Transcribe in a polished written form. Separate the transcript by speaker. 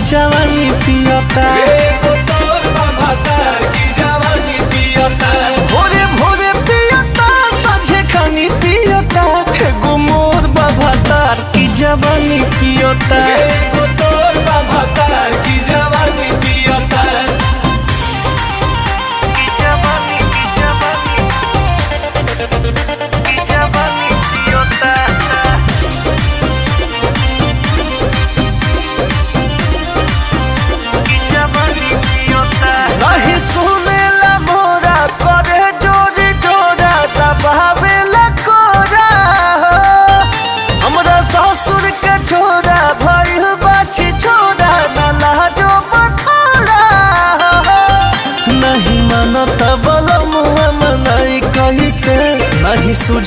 Speaker 1: जवानी पियता।
Speaker 2: एगो तोर बाबा तार की जवानी पियता।
Speaker 1: भोरे भोरे पियता, साझे खानी पियता, एगो मोर बाबा तार की जवानी पियता।
Speaker 2: एगो तोर बाबा तार की जवानी पियता।
Speaker 1: नहीं सुनेला मोरा, करे जोर जोरा, दबावेला कोरा हो। हमरा ससुर के छोरा भइल बाछी छोरा, ना लाजो बखोरा हो। नहीं मानत बलमुआ, मनाई कैसे नहीं सुझ।